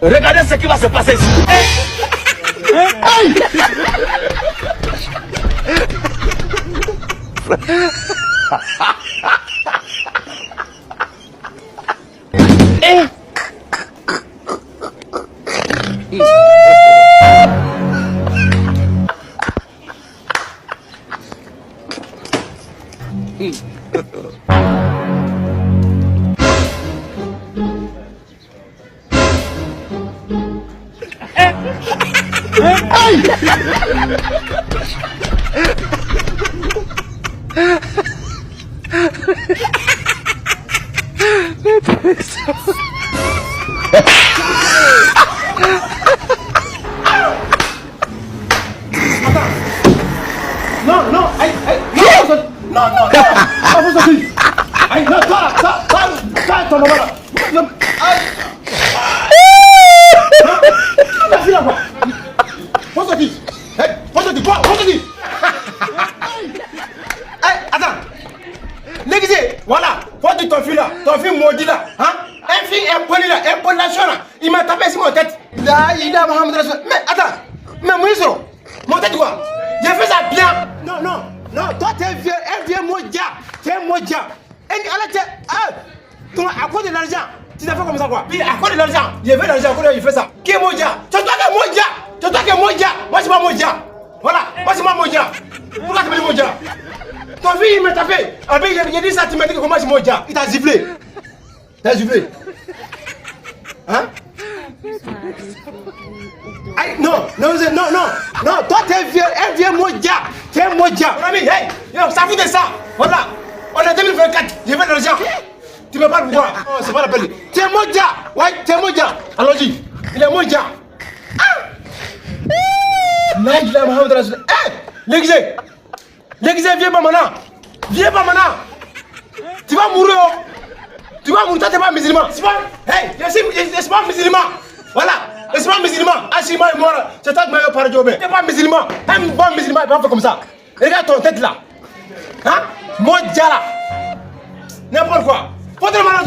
Regardez ce qui va se passer ici. Non, non, aïe, aïe, non, non, non, non, faut sortir. Aïe, non, toi, toi, toi, toi, ton maman là. Non, aïe. Non, non, là, quoi. Faut sortir. Hey, faut sortir, quoi, faut sortir. Hey, attends. L'aiguisé, voilà. Faut dire ton fils là, ton fils maudit là, hein. Un fils impoli là, impolition là. Il m'a tapé sur mon tête. Là, il a Mohamed Rasoul. Mais attends, mais moi, mon tête quoi? J'ai fait ça bien. Non, non, non, toi t'es vieux, un vieux maudit. T'es un maudit. Ah, toi, à cause de l'argent, tu t'as fait comme ça quoi? Puis à cause de l'argent, il veut l'argent, il fait ça. Qui est maudit? C'est toi qui es maudit. C'est toi qui es maudit. Moi, c'est pas maudit. Voilà, moi, c'est pas maudit. Pourquoi tu me dis maudit? Ton fils, il m'a tapé. Après, il a dit ça, tu m'as dit que comment c'est maudit. Il t'a giflé. T'as giflé. Hein? Aïe, non, non, non, non, non, toi t'es vieux, un vieux maudit, t'es un maudit. Mon ami, hey, yo, ça fout de ça, voilà, on est 2024, j'ai fait de l'argent. Tu me parles pourquoi? Oh, c'est pas la peine. T'es maudit, ouais, t'es maudit. Allons-y, il est maudit. Ah! La ilaha Muhammad Rasul. Hey, l'aiguisé, l'aiguisé, viens pas maintenant, viens pas maintenant. Tu vas mourir, oh. Tu vas mourir, toi t'es pas musulman. C'est pas, hey, je suis pas musulman. Voilà. Je suis pas musulman. Asima est mort. C'est toi qui m'as parlé. Tu n'es pas musulman. Un bon musulman, il va pas faire comme ça. Regarde ton tête là. Hein? Moi, là. N'importe quoi. Faut te demander.